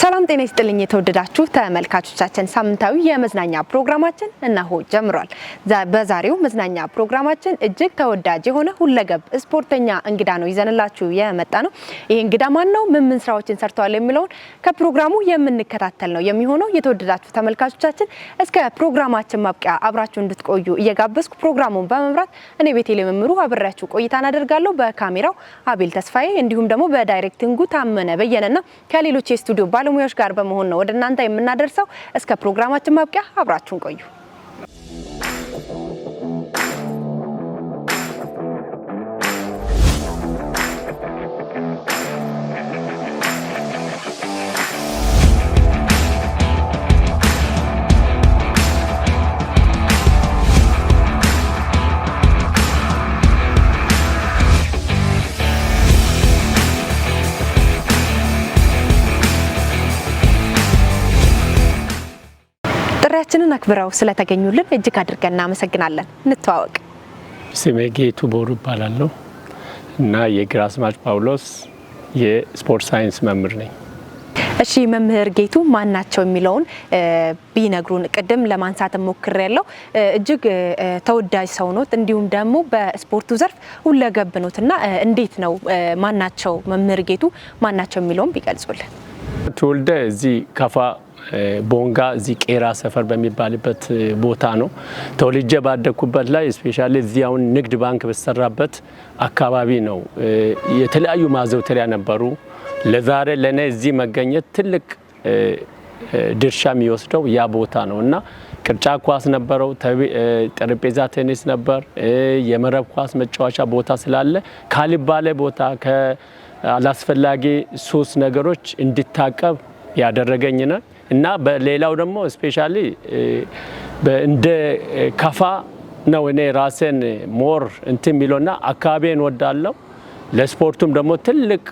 ሰላም ጤና ይስጥልኝ የተወደዳችሁ ተመልካቾቻችን፣ ሳምንታዊ የመዝናኛ ፕሮግራማችን እነሆ ጀምሯል። በዛሬው መዝናኛ ፕሮግራማችን እጅግ ተወዳጅ የሆነ ሁለገብ ስፖርተኛ እንግዳ ነው ይዘንላችሁ የመጣነው። ይህ እንግዳ ማን ነው፣ ምን ምን ስራዎችን ሰርተዋል የሚለውን ከፕሮግራሙ የምንከታተል ነው የሚሆነው። የተወደዳችሁ ተመልካቾቻችን፣ እስከ ፕሮግራማችን ማብቂያ አብራችሁ እንድትቆዩ እየጋበዝኩ ፕሮግራሙን በመምራት እኔ ቤቴሌ መምሩ አብሬያችሁ ቆይታን አደርጋለሁ። በካሜራው አቤል ተስፋዬ እንዲሁም ደግሞ በ directing ኡ ታመነ በየነና ከሌሎች የስቱዲዮ ባለሙያዎች ጋር በመሆን ነው ወደ እናንተ የምናደርሰው። እስከ ፕሮግራማችን ማብቂያ አብራችሁን ቆዩ። ጥሪያችንን አክብረው ስለተገኙልን እጅግ አድርገን እናመሰግናለን። እንተዋወቅ። ስሜ ጌቱ ቦሩ እባላለሁ እና የግራዝማች ጳውሎስ የስፖርት ሳይንስ መምህር ነኝ። እሺ፣ መምህር ጌቱ ማን ናቸው የሚለውን ቢነግሩን። ቅድም ለማንሳት ሞክሬያለሁ። እጅግ ተወዳጅ ሰው ኖት፣ እንዲሁም ደግሞ በስፖርቱ ዘርፍ ሁለገብ ኖት እና እንዴት ነው፣ ማን ናቸው መምህር ጌቱ ማን ናቸው የሚለውን ቢገልጹልን። ትውልደ እዚህ ከፋ ቦንጋ እዚህ ቄራ ሰፈር በሚባልበት ቦታ ነው ተወልጄ ባደግኩበት ላይ፣ especially እዚህ አሁን ንግድ ባንክ በተሰራበት አካባቢ ነው። የተለያዩ ማዘውተሪያ ነበሩ። ለዛሬ ለእኔ እዚህ መገኘት ትልቅ ድርሻ የሚወስደው ያ ቦታ ነው እና ቅርጫት ኳስ ነበረው፣ ጠረጴዛ ቴኒስ ነበር፣ የመረብ ኳስ መጫወቻ ቦታ ስላለ ካልባሌ ቦታ፣ ከአላስፈላጊ ሱስ ነገሮች እንድታቀብ ያደረገኝ ነው። እና በሌላው ደግሞ especially እንደ ከፋ ነው እኔ ራሴን more እንትን የሚለውና አካባቢን ወዳለው፣ ለስፖርቱም ደግሞ ትልቅ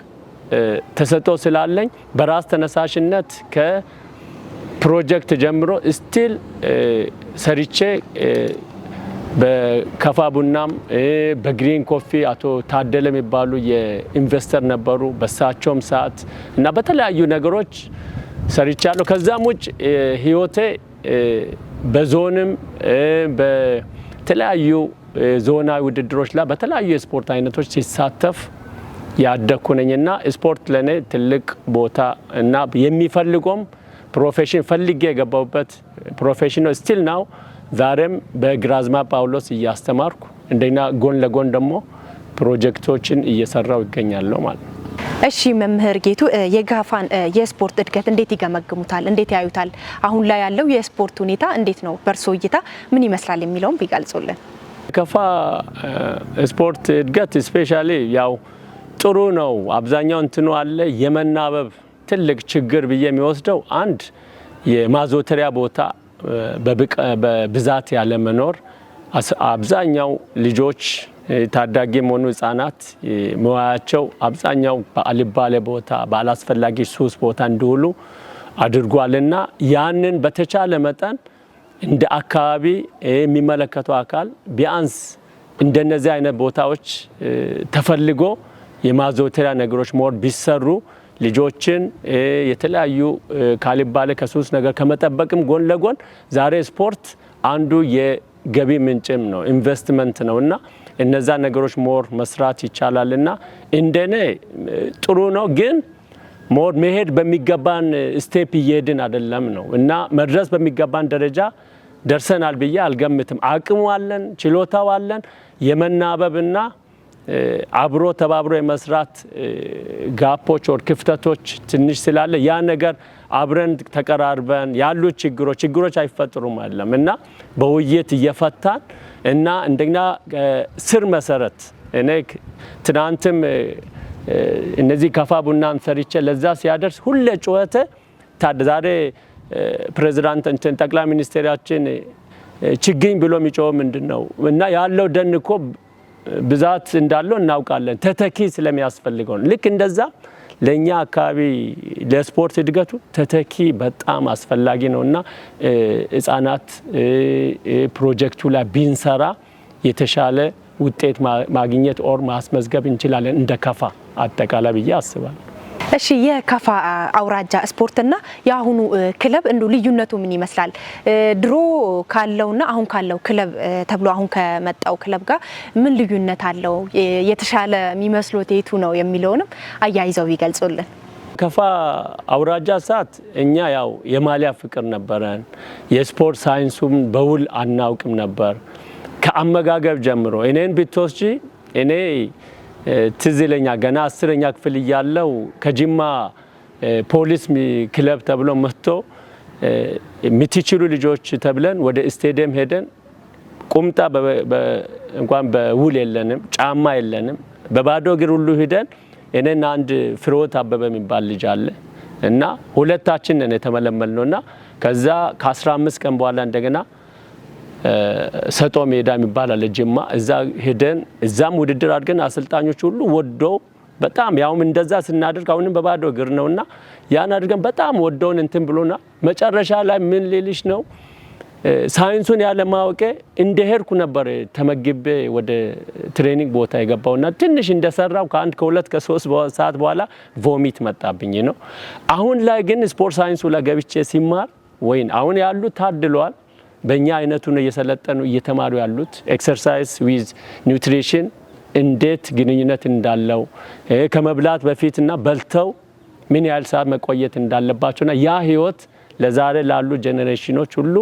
ተሰጥኦ ስላለኝ በራስ ተነሳሽነት ከፕሮጀክት ጀምሮ still ሰርቼ በከፋ ቡናም በ Green Coffee አቶ ታደለ የሚባሉ የ investor ነበሩ። በሳቸውም ሰዓት እና በተለያዩ ነገሮች ሰርቻለሁ። ከዛም ውጭ ህይወቴ በዞንም በተለያዩ ዞናዊ ውድድሮች ላይ በተለያዩ የስፖርት አይነቶች ሲሳተፍ ያደግኩ ነኝና ስፖርት ለእኔ ትልቅ ቦታ እና የሚፈልገውም profession ፈልጌ የገባሁበት profession ነው። Still now ዛሬም በግራዝማች ጳውሎስ እያስተማርኩ እንደገና ጎን ለጎን ደግሞ ፕሮጀክቶችን እየሰራው ይገኛለሁ ማለት ነው። እሺ፣ መምህር ጌቱ የጋፋን የስፖርት እድገት እንዴት ይገመግሙታል? እንዴት ያዩታል? አሁን ላይ ያለው የስፖርት ሁኔታ እንዴት ነው? በእርሶ እይታ ምን ይመስላል የሚለውን ቢገልጹልን። ከፋ ስፖርት እድገት especially ያው ጥሩ ነው። አብዛኛው እንትኑ አለ፣ የመናበብ ትልቅ ችግር ብዬ የሚወስደው አንድ የማዘውተሪያ ቦታ በብዛት ያለ መኖር፣ አብዛኛው ልጆች ታዳጊም ሆኑ ህጻናት ሙያቸው አብዛኛው በአልባሌ ቦታ፣ በአላስፈላጊ ሱስ ቦታ እንዲውሉ አድርጓልና ያንን በተቻለ መጠን እንደ አካባቢ የሚመለከተው አካል ቢያንስ እንደነዚህ አይነት ቦታዎች ተፈልጎ የማዘውተሪያ ነገሮች more ቢሰሩ ልጆችን የተለያዩ ካልባሌ ከሱስ ነገር ከመጠበቅም ጎን ለጎን ዛሬ ስፖርት አንዱ የገቢ ምንጭም ነው፣ ኢንቨስትመንት ነው እና እነዛ ነገሮች more መስራት ይቻላል እና እንደኔ ጥሩ ነው፣ ግን more መሄድ በሚገባን step እየሄድን አይደለም ነው እና መድረስ በሚገባን ደረጃ ደርሰናል ብዬ አልገምትም። አቅሙ አለን፣ ችሎታው አለን። የመናበብና አብሮ ተባብሮ የመስራት gap ኦች or ክፍተቶች ትንሽ ስላለ ያ ነገር አብረን ተቀራርበን ያሉ ችግሮች አይፈጥሩም አይደለም እና በውይይት እየፈታን እና እንደገና ስር መሰረት እኔ ትናንትም እነዚህ ከፋ ቡናን ሰርቼ ለዛ ሲያደርስ ሁሌ ጩኸቴ ዛሬ ፕሬዚዳንት እንትን ጠቅላይ ሚኒስቴራችን ችግኝ ብሎ የሚጮኸው ምንድን ነው? እና ያለው ደን እኮ ብዛት እንዳለው እናውቃለን። ተተኪ ስለሚያስፈልገው ነው። ልክ እንደዛ ለእኛ አካባቢ ለስፖርት እድገቱ ተተኪ በጣም አስፈላጊ ነው እና ህጻናት ፕሮጀክቱ ላይ ቢንሰራ የተሻለ ውጤት ማግኘት or ማስመዝገብ እንችላለን እንደ ከፋ አጠቃላይ ብዬ አስባለሁ። እሺ፣ የካፋ አውራጃ ስፖርትና የአሁኑ ክለብ እንዱ ልዩነቱ ምን ይመስላል? ድሮ ካለውና አሁን ካለው ክለብ ተብሎ አሁን ከመጣው ክለብ ጋር ምን ልዩነት አለው? የተሻለ የሚመስሎት የቱ ነው የሚለውንም አያይዘው ይገልጹልን። ከፋ አውራጃ ሰዓት እኛ ያው የማሊያ ፍቅር ነበረን። የስፖርት ሳይንሱም በውል አናውቅም ነበር። ከአመጋገብ ጀምሮ እኔን ብትወስጂ፣ እኔ ትዝ ይለኛል ገና 10ኛ ክፍል እያለው ከጅማ ፖሊስ ክለብ ተብሎ መጥቶ የምትችሉ ልጆች ተብለን ወደ ስቴዲየም ሄደን ቁምጣ እንኳን በውል የለንም፣ ጫማ የለንም። በባዶ እግር ሁሉ ሂደን እኔና አንድ ፍሮት አበበ የሚባል ልጅ አለ እና ሁለታችን ነን የተመለመልነው። እና ከዛ ከ15 ቀን በኋላ እንደገና ሰጦ ሜዳ የሚባል አለ ጅማ፣ እዛ ሄደን እዛም ውድድር አድርገን አሰልጣኞች ሁሉ ወዶ በጣም፣ ያውም እንደዛ ስናደርግ አሁንም በባዶ እግር ነውና ያን አድርገን በጣም ወደውን እንትን ብሎና መጨረሻ ላይ ምን ልልሽ ነው፣ ሳይንሱን ያለ ማወቄ እንደሄድኩ ነበር ተመግቤ ወደ training ቦታ የገባውና ትንሽ እንደሰራው ከአንድ ከሁለት ከሶስት ሰዓት በኋላ vomit መጣብኝ ነው። አሁን ላይ ግን ስፖርት ሳይንሱ ላይ ገብቼ ሲማር ወይን አሁን ያሉት ታድለዋል። በእኛ አይነቱ ነው እየሰለጠኑ እየተማሩ ያሉት። Exercise with nutrition እንዴት ግንኙነት እንዳለው፣ ከመብላት በፊትና በልተው ምን ያህል ሰዓት መቆየት እንዳለባቸውና ያ ህይወት ለዛሬ ላሉ ጄኔሬሽኖች ሁሉ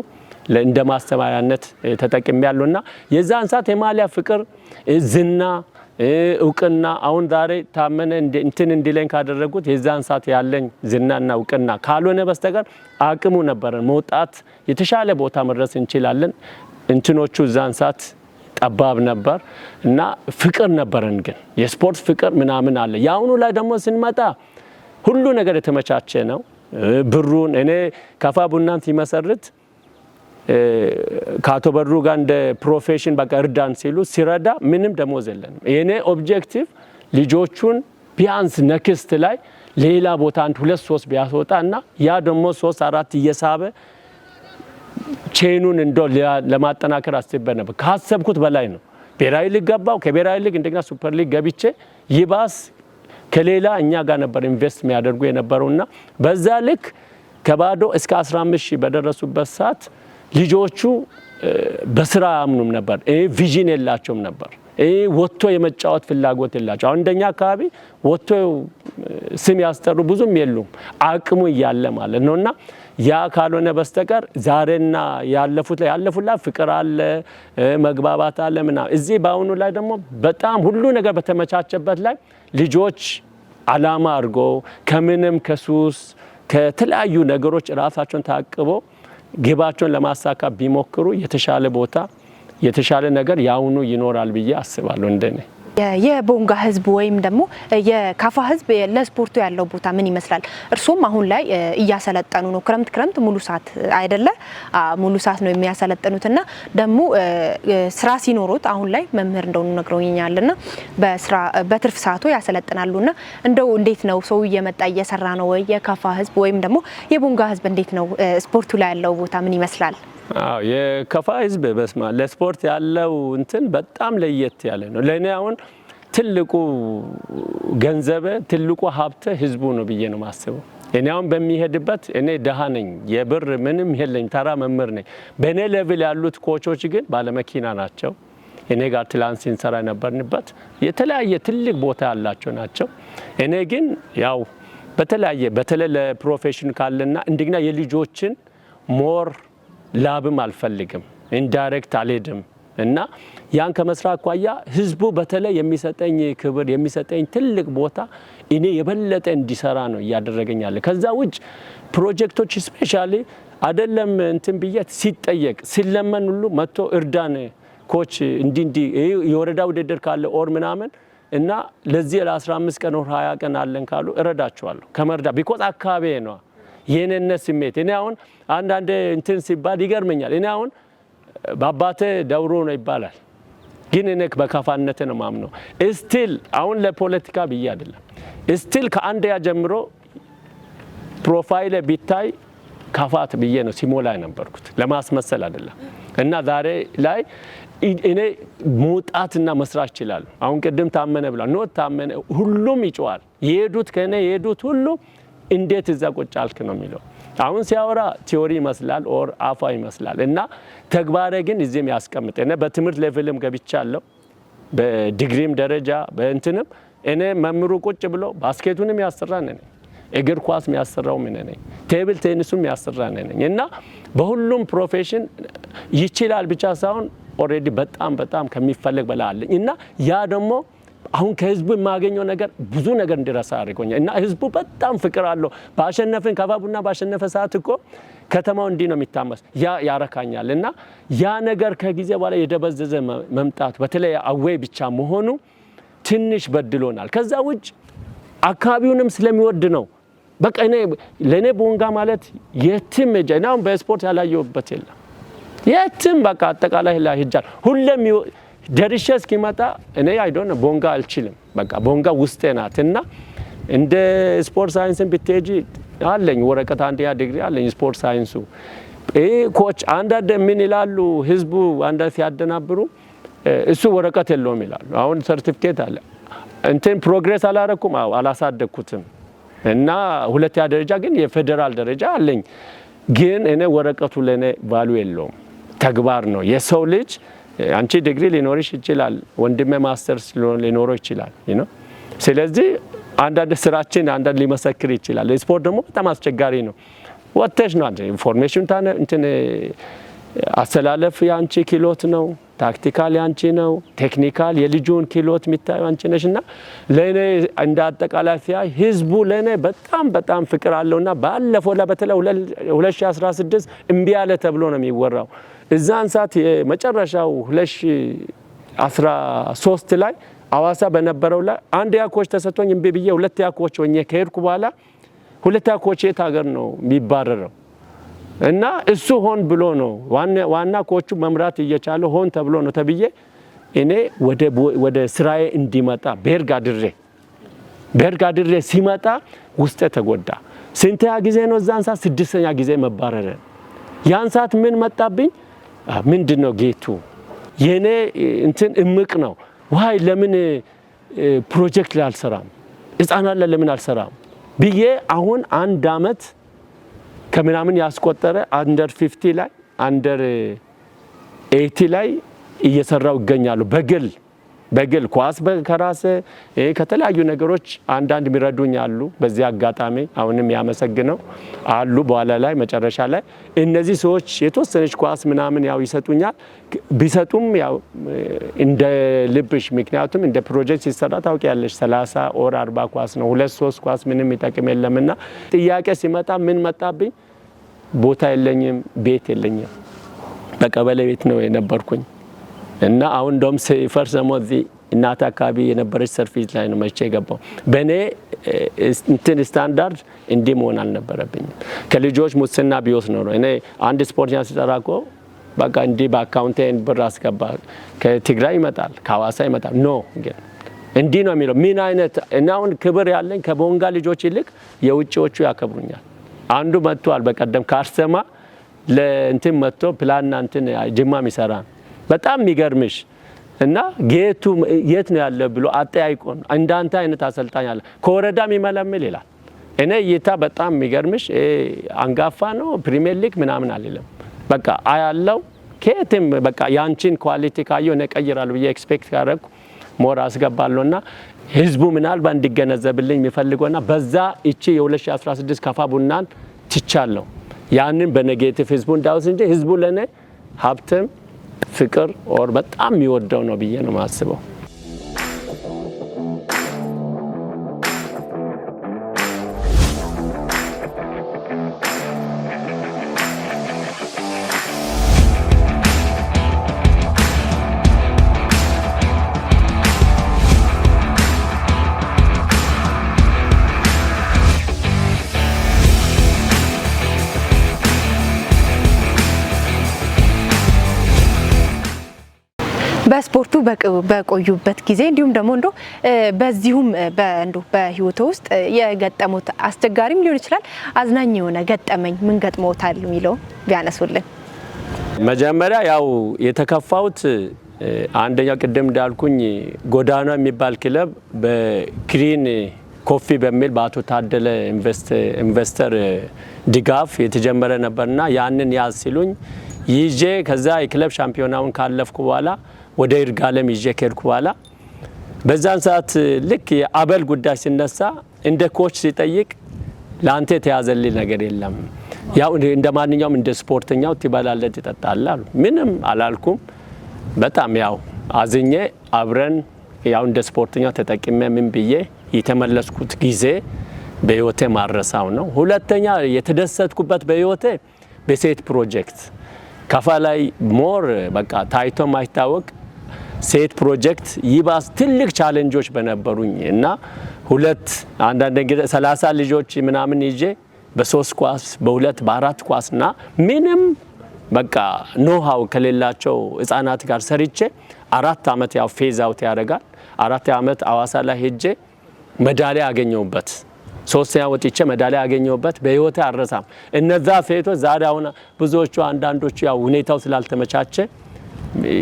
እንደ ማስተማሪያነት ተጠቅሜ ያለውና የዛን ሰዓት የማሊያ ፍቅር፣ ዝና፣ እውቅና፣ አሁን ዛሬ ታመነ እንትን እንዲለኝ ካደረጉት የዛን ሰዓት ያለኝ ዝናና እውቅና ካልሆነ በስተቀር አቅሙ ነበረን፣ መውጣት የተሻለ ቦታ መድረስ እንችላለን። እንትኖቹ እዛን ሰዓት ጠባብ ነበር እና ፍቅር ነበረን፣ ግን የስፖርት ፍቅር ምናምን አለ። የአሁኑ ላይ ደግሞ ስንመጣ ሁሉ ነገር የተመቻቸ ነው። ብሩን እኔ ከፋ ቡናን ሲመሰርት ከአቶ በሩ ጋር እንደ profession በቃ እርዳን ሲሉ ሲረዳ ምንም ደሞዝ የለንም። የኔ objective ልጆቹን ቢያንስ next ላይ ሌላ ቦታ አንድ ሁለት ሶስት ቢያስወጣ እና ያ ደግሞ ሶስት አራት እየሳበ chain ኑን እንዶ ለማጠናከር አስቤ ነበር። ካሰብኩት በላይ ነው። ብሔራዊ ሊግ ገባው። ከብሔራዊ ሊግ እንደገና ሱፐር ሊግ ገብቼ ይባስ ከሌላ እኛ ጋር ነበር invest የሚያደርጉ የነበረውና በዛ ልክ ከባዶ እስከ 15 ሺህ በደረሱበት ሰዓት ልጆቹ በስራ አያምኑም ነበር። Vision የላቸውም ነበር። ወጥቶ የመጫወት ፍላጎት የላቸው። አሁን እንደኛ አካባቢ ወጥቶ ስም ያስጠሩ ብዙም የሉም፣ አቅሙ እያለ ማለት ነው። እና ያ ካልሆነ በስተቀር ዛሬና ያለፉት ላይ ያለፉት ላይ ፍቅር አለ፣ መግባባት አለ ምናምን። እዚህ በአሁኑ ላይ ደግሞ በጣም ሁሉ ነገር በተመቻቸበት ላይ ልጆች አላማ አድርጎ ከምንም ከሱስ ከተለያዩ ነገሮች ራሳቸውን ታቅበው ግባቸውን ለማሳካት ቢሞክሩ የተሻለ ቦታ የተሻለ ነገር ያሁኑ ይኖራል ብዬ አስባለሁ እንደኔ። የቦንጋ ህዝብ ወይም ደግሞ የካፋ ህዝብ ለስፖርቱ ያለው ቦታ ምን ይመስላል? እርሶም አሁን ላይ እያሰለጠኑ ነው። ክረምት ክረምት ሙሉ ሰዓት አይደለ? ሙሉ ሰዓት ነው የሚያሰለጥኑት እና ደግሞ ስራ ሲኖሩት አሁን ላይ መምህር እንደሆኑ ነግረውኛልና በስራ በትርፍ ሰዓቱ ያሰለጥናሉና እንደው እንዴት ነው፣ ሰው እየመጣ እየሰራ ነው ወይ? የካፋ ህዝብ ወይም ደግሞ የቦንጋ ህዝብ እንዴት ነው፣ ስፖርቱ ላይ ያለው ቦታ ምን ይመስላል? አዎ፣ የከፋ ህዝብ በስማ ለስፖርት ያለው እንትን በጣም ለየት ያለ ነው። ለእኔ አሁን ትልቁ ገንዘበ ትልቁ ሀብተ ህዝቡ ነው ብዬ ነው የማስበው። እኔ አሁን በሚሄድበት እኔ ደሃ ነኝ፣ የብር ምንም የለኝ፣ ተራ መምህር ነኝ። በእኔ level ያሉት coach ኦች ግን ባለመኪና ናቸው። እኔ ጋር ትላንት ስንሰራ የነበርንበት የተለያየ ትልቅ ቦታ ያላቸው ናቸው። እኔ ግን ያው በተለያየ በተለይ ለ profession ካለና እንደገና የልጆችን more ላብም አልፈልግም፣ indirect አልሄድም እና ያን ከመስራት አኳያ ህዝቡ በተለይ የሚሰጠኝ ክብር፣ የሚሰጠኝ ትልቅ ቦታ እኔ የበለጠ እንዲሰራ ነው እያደረገኝ ያለ። ከዛ ውጭ ፕሮጀክቶች specially አይደለም እንትን ብዬ ሲጠየቅ ሲለመን ሁሉ መጥቶ እርዳን coach፣ እንዲ እንዲ የወረዳ ውድድር ካለ or ምናምን እና ለዚህ ለ15 ቀን or 20 ቀን አለን ካሉ እረዳቸዋለሁ። ከመርዳ because አካባቢ ነው የኔነት ስሜት። እኔ አሁን አንዳንዴ እንትን ሲባል ይገርመኛል። እኔ አሁን በአባቴ ደውሮ ነው ይባላል፣ ግን እኔ በካፋነት ነው ማምነው። Still አሁን ለፖለቲካ ብዬ አይደለም። Still ከአንደኛ ጀምሮ profile ቢታይ ካፋት ብዬ ነው ሲሞላ የነበርኩት፣ ለማስመሰል አይደለም። እና ዛሬ ላይ እኔ መውጣትና መስራት ይችላል። አሁን ቅድም ታመነ ብሏል። No ታመነ ሁሉም ይጮሃል። የሄዱት ከእኔ የሄዱት ሁሉ እንዴት እዛ ቁጭ አልክ ነው የሚለው። አሁን ሲያወራ theory ይመስላል or አፋ ይመስላል እና ተግባሬ ግን እዚህም ያስቀምጥ። እኔ በትምህርት level ም ገብቻለሁ፣ በዲግሪም ደረጃ በእንትንም። እኔ መምህሩ ቁጭ ብሎ basket ኡንም ያሰራ እኔ ነኝ፣ እግር ኳስ የሚያሰራውም እኔ ነኝ፣ table tennis ኡም የሚያሰራ እኔ ነኝ። እና በሁሉም profession ይችላል ብቻ ሳይሆን already በጣም በጣም ከሚፈለግ በላይ አለኝ። እና ያ ደግሞ አሁን ከህዝቡ የማገኘው ነገር ብዙ ነገር እንዲረሳ አድርጎኛል። እና ህዝቡ በጣም ፍቅር አለው። ባሸነፍን ካፋ ቡና ባሸነፈ ሰዓት እኮ ከተማው እንዲህ ነው የሚታመስ፣ ያ ያረካኛል። እና ያ ነገር ከጊዜ በኋላ የደበዘዘ መምጣቱ፣ በተለይ away ብቻ መሆኑ ትንሽ በድሎናል። ከዛ ውጭ አካባቢውንም ስለሚወድ ነው። በቃ እኔ ለእኔ ቦንጋ ማለት የትም ሄጄ እኔ አሁን በስፖርት ያላየሁበት የለም። የትም በቃ አጠቃላይ ላይ ሄጃለሁ። ሁሌም ደርሼ እስኪመጣ እኔ I don't ቦንጋ አልችልም። በቃ ቦንጋ ውስጤ ናት። እና እንደ sport science ን ብትሄጂ አለኝ ወረቀት፣ አንደኛ ዲግሪ አለኝ sport science ኡ። ይህ coach አንዳንድ ምን ይላሉ፣ ህዝቡ አንዳንድ ሲያደናብሩ እሱ ወረቀት የለውም ይላሉ። አሁን ሰርቲፊኬት አለ፣ እንትን progress አላረኩም፣ አዎ አላሳደግኩትም። እና ሁለተኛ ደረጃ ግን የፌዴራል ደረጃ አለኝ። ግን እኔ ወረቀቱ ለእኔ value የለውም፣ ተግባር ነው። የሰው ልጅ አንቺ ዲግሪ ሊኖርሽ ይችላል፣ ወንድሜ ማስተርስ ሊኖረው ይችላል። ስለዚህ አንዳንድ ስራችን አንዳንድ ሊመሰክር ይችላል። ስፖርት ደግሞ በጣም አስቸጋሪ ነው። ወጥተሽ ነው አንቺ information እንትን አሰላለፍ የአንቺ ክህሎት ነው፣ tactical ያንቺ ነው፣ technical የልጁን ክህሎት የሚታየው አንቺ ነሽ። እና ለእኔ እንደ አጠቃላይ ሲያይ ህዝቡ ለእኔ በጣም በጣም ፍቅር አለውና ባለፈው ላይ በተለይ 2016 እምቢ አለ ተብሎ ነው የሚወራው። እዛን ሰዓት የመጨረሻው 2013 ላይ አዋሳ በነበረው ላይ አንደኛ coach ተሰጥቶኝ እምቢ ብዬ ሁለተኛ coach ሆኜ ከሄድኩ በኋላ ሁለተኛ coach የት ሀገር ነው የሚባረረው? እና እሱ ሆን ብሎ ነው፣ ዋና ኮቹ መምራት እየቻለ ሆን ተብሎ ነው ተብዬ እኔ ወደ ስራዬ እንዲመጣ ቤርጋ ድሬ ሲመጣ ውስጤ ተጎዳ። ስንተኛ ጊዜ ነው እዛን ሰዓት? ስድስተኛ ጊዜ መባረረ። ያን ሰዓት ምን መጣብኝ? ምንድን ነው ጌቱ የኔ እንትን እምቅ ነው። Why ለምን ፕሮጀክት ላይ አልሰራም? ህፃናት ላይ ለምን አልሰራም ብዬ አሁን አንድ አመት ከምናምን ያስቆጠረ under 15 ላይ፣ under 18 ላይ እየሰራው ይገኛሉ። በግል ኳስ ከራሴ ከተለያዩ ነገሮች አንዳንድ የሚረዱኝ አሉ። በዚህ አጋጣሚ አሁንም ያመሰግነው አሉ። በኋላ ላይ መጨረሻ ላይ እነዚህ ሰዎች የተወሰነች ኳስ ምናምን ያው ይሰጡኛል። ቢሰጡም ያው እንደ ልብሽ፣ ምክንያቱም እንደ ፕሮጀክት ሲሰራ ታውቂያለሽ፣ 30 or 40 ኳስ ነው። ሁለት ሶስት ኳስ ምንም ይጠቅም የለምና ጥያቄ ሲመጣ ምን መጣብኝ? ቦታ የለኝም፣ ቤት የለኝም። በቀበሌ ቤት ነው የነበርኩኝ። እና አሁን እንደውም ሲፈርስ ደግሞ እዚህ እናት አካባቢ የነበረች ሰርቪስ ላይ ነው መቼ የገባው። በእኔ እንትን ስታንዳርድ እንዲህ መሆን አልነበረብኝም። ከልጆች ሙስና ቢወስድ ኖሮ እኔ አንድ ስፖርተኛ ሲጠራ እኮ በቃ እንዲህ በ account ኤ ብር አስገባ፣ ከትግራይ ይመጣል፣ ከሐዋሳ ይመጣል። No ግን እንዲህ ነው የሚለው። ምን አይነት እና አሁን ክብር ያለኝ ከቦንጋ ልጆች ይልቅ የውጭዎቹ ያከብሩኛል። አንዱ መጥቷል በቀደም ከአርሰማ ለእንትን መጥቶ ፕላንና እንትን ጅማ የሚሰራ፣ በጣም የሚገርምሽ፣ እና ጌቱ የት ነው ያለ ብሎ አጠያይቆን እንዳንተ አይነት አሰልጣኝ አለ ከወረዳ የሚመለምል ይላል። እኔ እይታ በጣም የሚገርምሽ አንጋፋ ነው፣ ፕሪሚየር ሊግ ምናምን አልልም። በቃ አያለው ከየትም በቃ ያንቺን quality ካየሁ እኔ እቀይራለሁ ብዬ expect ካደረኩ more አስገባለሁና ህዝቡ ምናልባት እንዲገነዘብልኝ የሚፈልገውና በዛ እቺ የ2016 ካፋ ቡናን ትቻለሁ። ያንን በ negative ህዝቡ እንዳውስ እንጂ ህዝቡ ለእኔ ሀብትም ፍቅር or በጣም የሚወደው ነው ብዬ ነው የማስበው። በስፖርቱ በቆዩበት ጊዜ እንዲሁም ደግሞ እንዶ በዚሁም እንዶ በህይወቶ ውስጥ የገጠሙት አስቸጋሪም ሊሆን ይችላል፣ አዝናኝ የሆነ ገጠመኝ ምን ገጥሞታል የሚለው ቢያነሱልን። መጀመሪያ ያው የተከፋሁት አንደኛው ቅድም እንዳልኩኝ ጎዳና የሚባል ክለብ በ Green Coffee በሚል በአቶ ታደለ investor ድጋፍ የተጀመረ ነበርና ያንን ያዝ ሲሉኝ ይዤ ከዛ የክለብ ሻምፒዮናውን ካለፍኩ በኋላ ወደ ይርጋለም ይዤ ከሄድኩ በኋላ በዛን ሰዓት ልክ የአበል ጉዳይ ሲነሳ እንደ coach ሲጠይቅ ለአንተ የተያዘልኝ ነገር የለም፣ ያው እንደ ማንኛውም እንደ ስፖርተኛው ትበላለህ፣ ትጠጣለህ አሉ። ምንም አላልኩም። በጣም ያው አዝኜ አብረን ያው እንደ ስፖርተኛው ተጠቅሜ ምን ብዬ የተመለስኩት ጊዜ በህይወቴ ማረሳው ነው። ሁለተኛ የተደሰትኩበት በህይወቴ በሴት ፕሮጀክት ከፋ ላይ more በቃ ታይቶ ማይታወቅ ሴት ፕሮጀክት ይባስ ትልቅ challenge ኦች በነበሩኝ እና ሁለት አንዳንድ ጊዜ 30 ልጆች ምናምን ይዤ በሶስት ኳስ፣ በሁለት፣ በአራት ኳስ እና ምንም በቃ know-how ከሌላቸው ህጻናት ጋር ሰርቼ 4 አመት ያው phase out ያደርጋል። 4 አመት አዋሳ ላይ ሄጄ መዳሊያ ያገኘሁበት፣ ሶስተኛ ወጥቼ መዳሊያ ያገኘሁበት በህይወቴ አልረሳም። እነዛ ሴቶች ዛሬ አሁን ብዙዎቹ አንዳንዶቹ ያው ሁኔታው ስላልተመቻቸ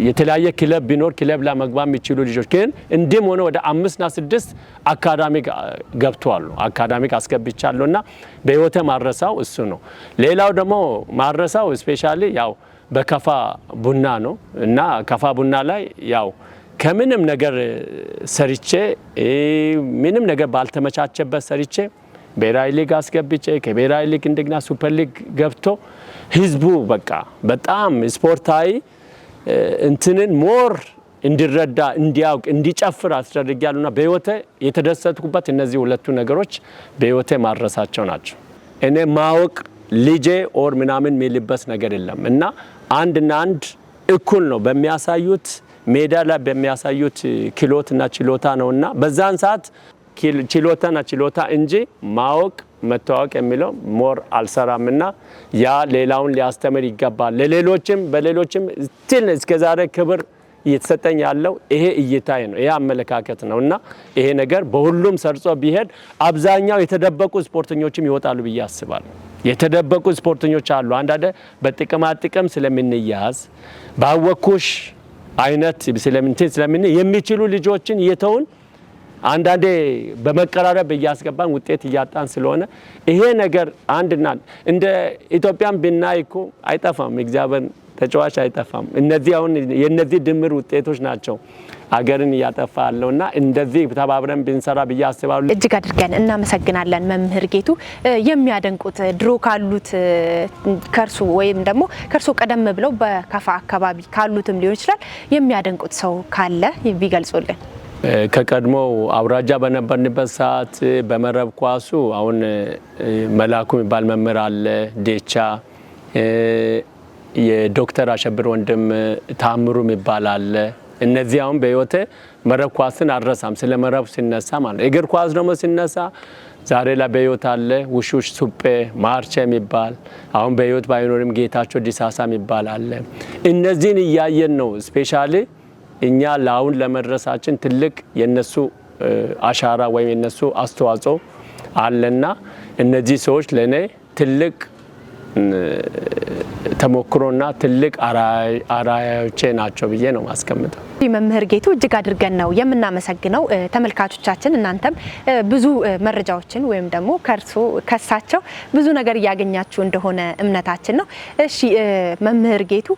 የተለያየ ክለብ ቢኖር ክለብ ላይ መግባት የሚችሉ ልጆች ግን እንዲህም ሆነ ወደ አምስትና ስድስት አካዳሚክ ገብተዋል። አካዳሚክ አስገብቻለሁ እና በህይወቴ ማረሳው እሱ ነው። ሌላው ደግሞ ማረሳው specially ያው በከፋ ቡና ነው እና ከፋ ቡና ላይ ያው ከምንም ነገር ሰርቼ፣ ምንም ነገር ባልተመቻቸበት ሰርቼ ብሔራዊ ሊግ አስገብቼ ከብሔራዊ ሊግ እንደገና ሱፐር ሊግ ገብቶ ህዝቡ በቃ በጣም ስፖርታዊ እንትንን more እንዲረዳ፣ እንዲያውቅ፣ እንዲጨፍር አስደርጊያለሁና በህይወቴ የተደሰትኩበት እነዚህ ሁለቱ ነገሮች በህይወቴ ማረሳቸው ናቸው። እኔ ማወቅ ልጄ or ምናምን የሚልበት ነገር የለም እና አንድና አንድ እኩል ነው በሚያሳዩት ሜዳ ላይ በሚያሳዩት ክህሎትና ችሎታ ነውና በዛን ሰዓት ችሎታና ችሎታ እንጂ ማወቅ መተዋወቅ የሚለው more አልሰራምና ያ ሌላውን ሊያስተምር ይገባል። ለሌሎችም በሌሎችም still እስከዛሬ ክብር እየተሰጠኝ ያለው ይሄ እይታዬ ነው፣ ይሄ አመለካከት ነው እና ይሄ ነገር በሁሉም ሰርጾ ቢሄድ አብዛኛው የተደበቁ ስፖርተኞችም ይወጣሉ ብዬ አስባለሁ። የተደበቁ ስፖርተኞች አሉ። አንዳንድ በጥቅማ ጥቅም ስለምንያዝ ባወኩሽ አይነት ስለምንትን ስለምን የሚችሉ ልጆችን እየተውን አንዳንዴ በመቀራረብ እያስገባን ውጤት እያጣን ስለሆነ ይሄ ነገር አንድና እንደ ኢትዮጵያን ብናይ እኮ አይጠፋም፣ እግዚአብሔር ተጫዋች አይጠፋም። እነዚህ አሁን የነዚህ ድምር ውጤቶች ናቸው አገርን እያጠፋ ያለውና እንደዚህ ተባብረን ብንሰራ ብዬ አስባለሁ። እጅግ አድርገን እናመሰግናለን መምህር ጌቱ። የሚያደንቁት ድሮ ካሉት ከእርሱ ወይም ደግሞ ከእርሱ ቀደም ብለው በከፋ አካባቢ ካሉትም ሊሆን ይችላል የሚያደንቁት ሰው ካለ ቢገልጹልን። ከቀድሞው አውራጃ በነበርንበት ሰዓት በመረብ ኳሱ አሁን መላኩ የሚባል መምህር አለ፣ ዴቻ፣ የዶክተር አሸብር ወንድም ታምሩ የሚባል አለ። እነዚህ አሁን በህይወቴ መረብ ኳስን አልረሳም። ስለ መረብ ሲነሳ ማለት ነው። እግር ኳስ ደግሞ ሲነሳ ዛሬ ላይ በህይወት አለ ውሹሽ ሱጴ ማርቼ የሚባል፣ አሁን በህይወት ባይኖርም ጌታቸው ዲሳሳ የሚባል አለ። እነዚህን እያየን ነው specially እኛ ለአሁን ለመድረሳችን ትልቅ የነሱ አሻራ ወይም የነሱ አስተዋጽኦ አለና እነዚህ ሰዎች ለእኔ ትልቅ ተሞክሮና ትልቅ አርአያዎቼ ናቸው ብዬ ነው ማስቀምጠው። መምህር ጌቱ እጅግ አድርገን ነው የምናመሰግነው። ተመልካቾቻችን እናንተም ብዙ መረጃዎችን ወይም ደግሞ ከእርሶ ከሳቸው ብዙ ነገር እያገኛችሁ እንደሆነ እምነታችን ነው። እሺ መምህር ጌቱ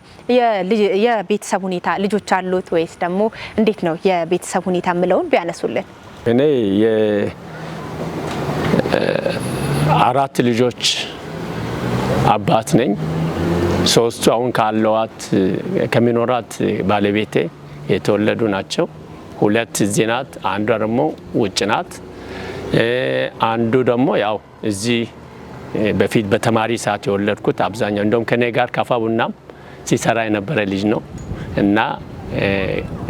የቤተሰብ ሁኔታ ልጆች አሉት ወይስ ደግሞ እንዴት ነው የቤተሰብ ሁኔታ የምለውን ቢያነሱልን። እኔ የአራት ልጆች አባት ነኝ። ሶስቱ አሁን ካለዋት ከሚኖራት ባለቤቴ የተወለዱ ናቸው። ሁለት እዚህ ናት፣ አንዷ ደግሞ ውጭ ናት። አንዱ ደግሞ ያው እዚህ በፊት በተማሪ ሰዓት የወለድኩት አብዛኛው እንደውም ከኔ ጋር ካፋ ቡናም ሲሰራ የነበረ ልጅ ነው እና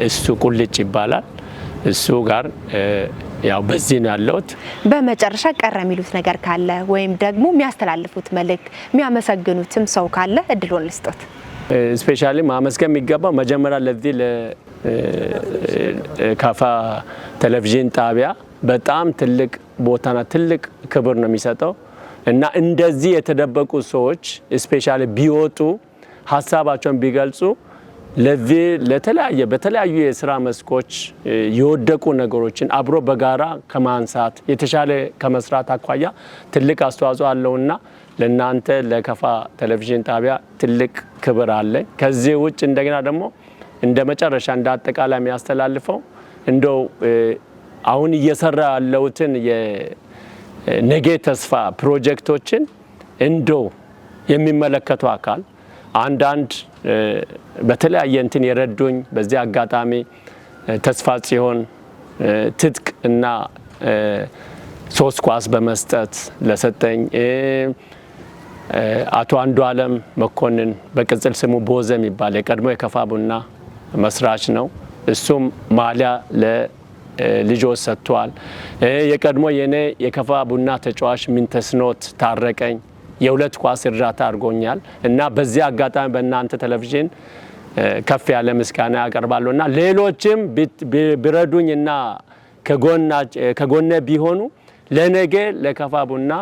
እሱ ቁልጭ ይባላል። እሱ ጋር ያው በዚህ ነው ያለሁት። በመጨረሻ ቀረ የሚሉት ነገር ካለ ወይም ደግሞ የሚያስተላልፉት መልእክት፣ የሚያመሰግኑትም ሰው ካለ እድሉን ልስጦት። Specially ማመስገን የሚገባው መጀመሪያ ለዚህ ለካፋ ቴሌቪዥን ጣቢያ በጣም ትልቅ ቦታና ትልቅ ክብር ነው የሚሰጠው እና እንደዚህ የተደበቁ ሰዎች specially ቢወጡ፣ ሀሳባቸውን ቢገልጹ ለዚህ በተለያዩ የስራ መስኮች የወደቁ ነገሮችን አብሮ በጋራ ከማንሳት፣ የተሻለ ከመስራት አኳያ ትልቅ አስተዋጽኦ አለውና ለእናንተ ለከፋ ቴሌቪዥን ጣቢያ ትልቅ ክብር አለኝ። ከዚህ ውጭ እንደገና ደግሞ እንደ መጨረሻ እንደ አጠቃላይ የሚያስተላልፈው እንደው አሁን እየሰራ ያለሁትን የነገ ተስፋ ፕሮጀክቶችን እንደው የሚመለከቱ አካል፣ አንዳንድ በተለያየ እንትን የረዱኝ፣ በዚህ አጋጣሚ ተስፋ ጽዮን ትጥቅ እና 3 ኳስ በመስጠት ለሰጠኝ፣ አቶ አንዱ አለም መኮንን በቅጽል ስሙ ቦዘ የሚባል የቀድሞ የከፋ ቡና መስራች ነው። እሱም ማሊያ ለልጆች ሰጥቷል። የቀድሞ የኔ የከፋ ቡና ተጫዋች ሚንተስኖት ታረቀኝ የ2 ኳስ እርዳታ አድርጎኛል እና በዚህ አጋጣሚ በእናንተ ቴሌቪዥን ከፍ ያለ ምስጋና ያቀርባለሁ እና ሌሎችም ቢረዱኝና ከጎነ ቢሆኑ ለነገ ለከፋ ቡና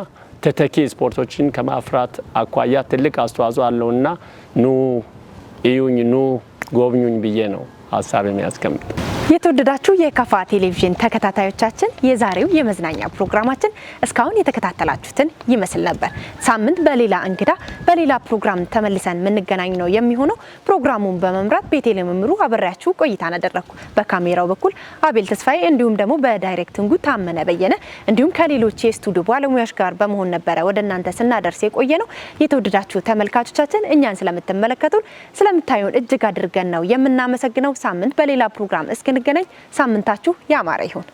ተተኪ ስፖርቶችን ከማፍራት አኳያ ትልቅ አስተዋጽኦ አለውና ኑ እዩኝ፣ ኑ ጎብኙኝ ብዬ ነው ሀሳብ የሚያስቀምጥ። የተወደዳችሁ የከፋ ቴሌቪዥን ተከታታዮቻችን፣ የዛሬው የመዝናኛ ፕሮግራማችን እስካሁን የተከታተላችሁትን ይመስል ነበር። ሳምንት በሌላ እንግዳ በሌላ ፕሮግራም ተመልሰን የምንገናኝ ነው የሚሆነው። ፕሮግራሙን በመምራት ቤቴል ምምሩ አብሬያችሁ ቆይታን አደረግኩ። በካሜራው በኩል አቤል ተስፋዬ እንዲሁም ደግሞ በ directing ኡ ታመነ በየነ እንዲሁም ከሌሎች የስቱዲዮ ባለሙያዎች ጋር በመሆን ነበረ ወደ እናንተ ስናደርስ የቆየ ነው። የተወደዳችሁ ተመልካቾቻችን፣ እኛን ስለምትመለከቱን ስለምታዩን እጅግ አድርገን ነው የምናመሰግነው። ሳምንት በሌላ ፕሮግራም እስክንገናኝ ሳምንታችሁ ያማረ ይሁን።